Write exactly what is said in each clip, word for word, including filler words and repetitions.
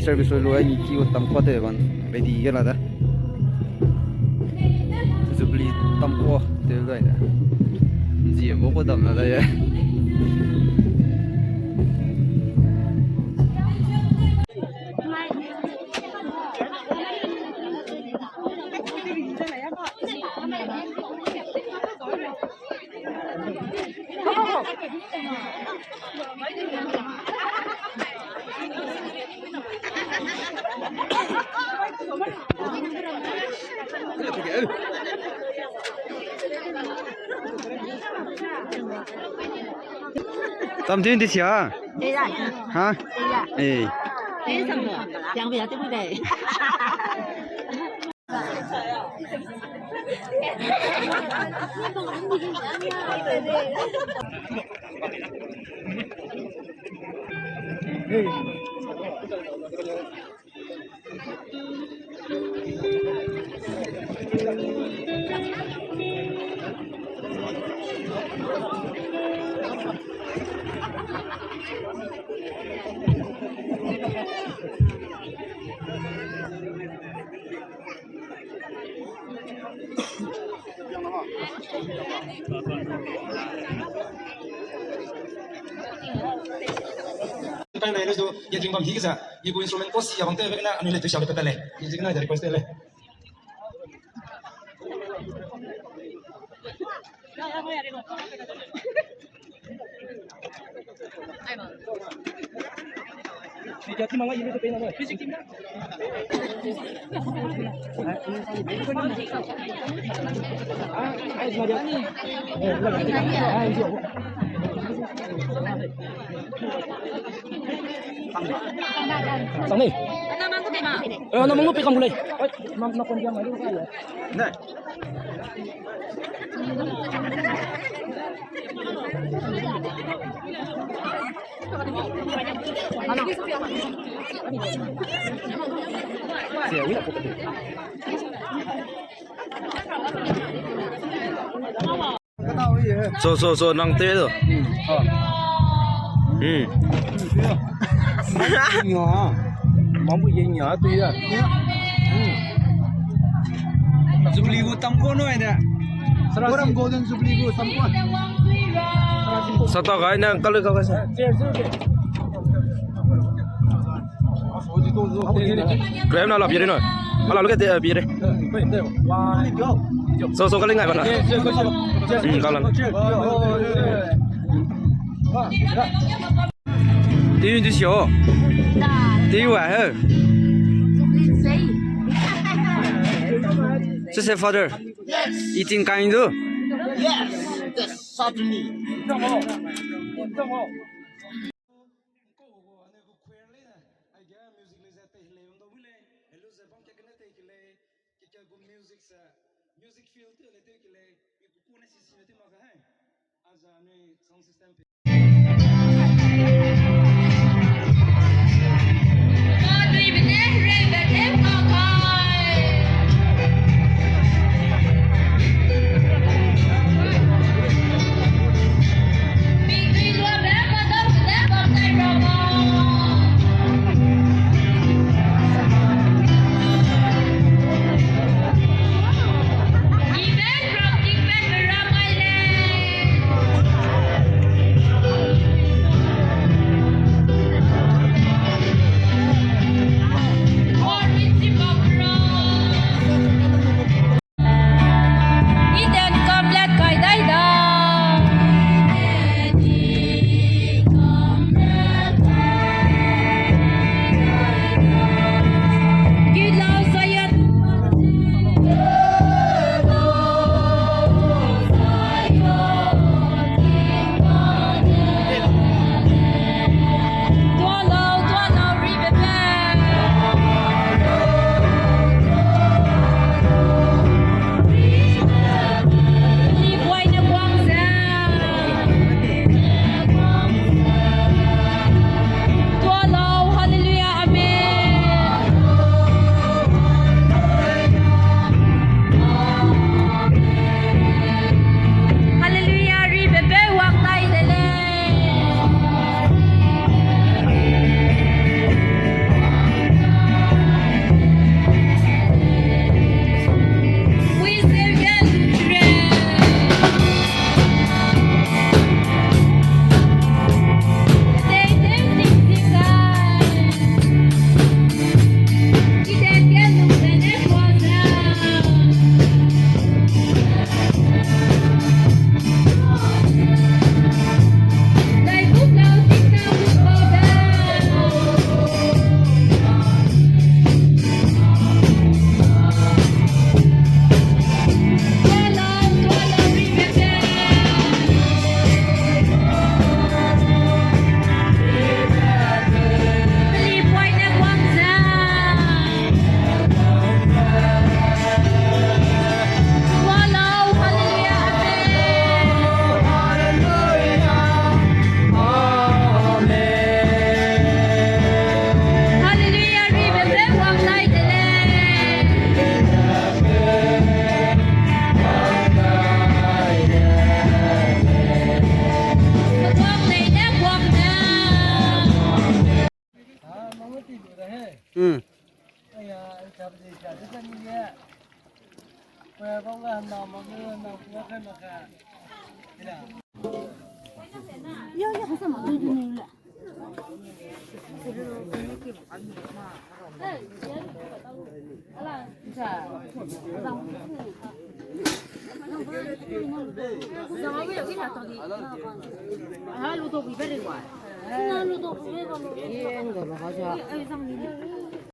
Service lu lu ai ni ki u tam kua te ban ready ge la da. Jubilee tam kua te dai da. Ji bo ko dam la da ye. Tam tin ti sia. Ha? Eh. Kai nai le du, gathering bam hi kasa, i gu instrument ko si abang te, be kena, anui le tu sia le pe ta le. I zi kena, request te le. Sang ni. Eh, na manggu pe kam gu lei. Oi, na, na kon dia mai lu ka ya. Ne. So, so, so, nang te do. Hmm. Nya. Mambu ye nya tu ya. Hmm. Jubilee gu tam ko no ene. Program Golden Jubilee gu tam ko. Sata gai na kal ka ka sa. Graham na la bire no. Ala lu ke te bire. So, so, kaling ngai bana. Hmm, kalang. Tiu di sio. Tiu wa he. Sese father. Yes. Eating kind do. Yes. Yes, certainly. Nkau gu anui gu choir leine, aige music lei ze tei helei bam dau mui lei, helu ze bam ke kene tei ke lei, ke ke gu music ze, music field tew lei tew ke lei, i gu kune sisi ne tew mak ge hai. Aza anui sound system pe.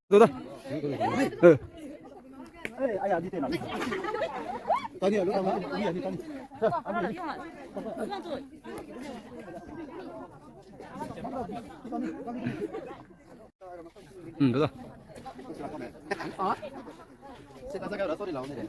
走的。嗯。哎呀，你在哪里？等你，等你，等你。嗯，走的。啊？这个，这个，sorry了，我那个。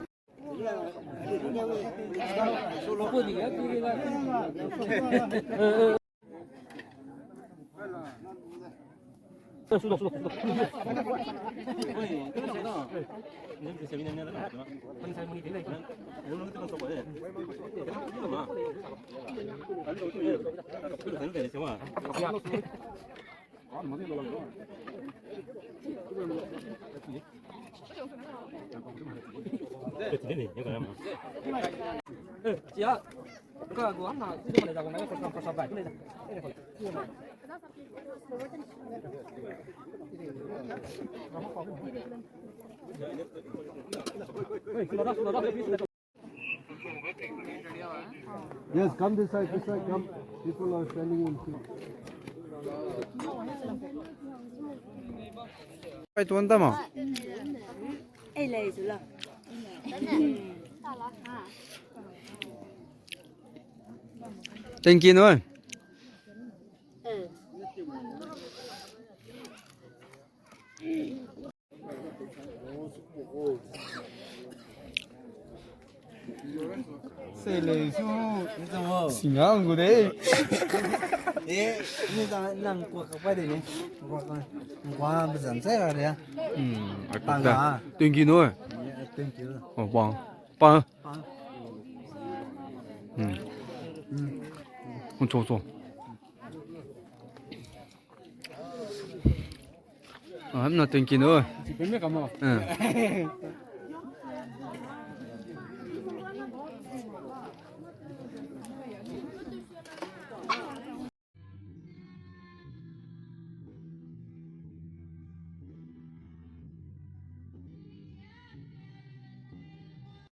Yes, come this side, this side, come. People are standing in queue. Ai, tuan ta ma. Thank you, no. Sei lei su, singa ngu de. Eh, ni ta nang kua ka pa de ni. Kua ka, kua bezan sai ra de. Hmm, tang da. Thank you, no. Thank you. Oh, bang. Pa. Pa. Hmm. Hmm. Cho, cho. Ah, em na thank you, no. Eh.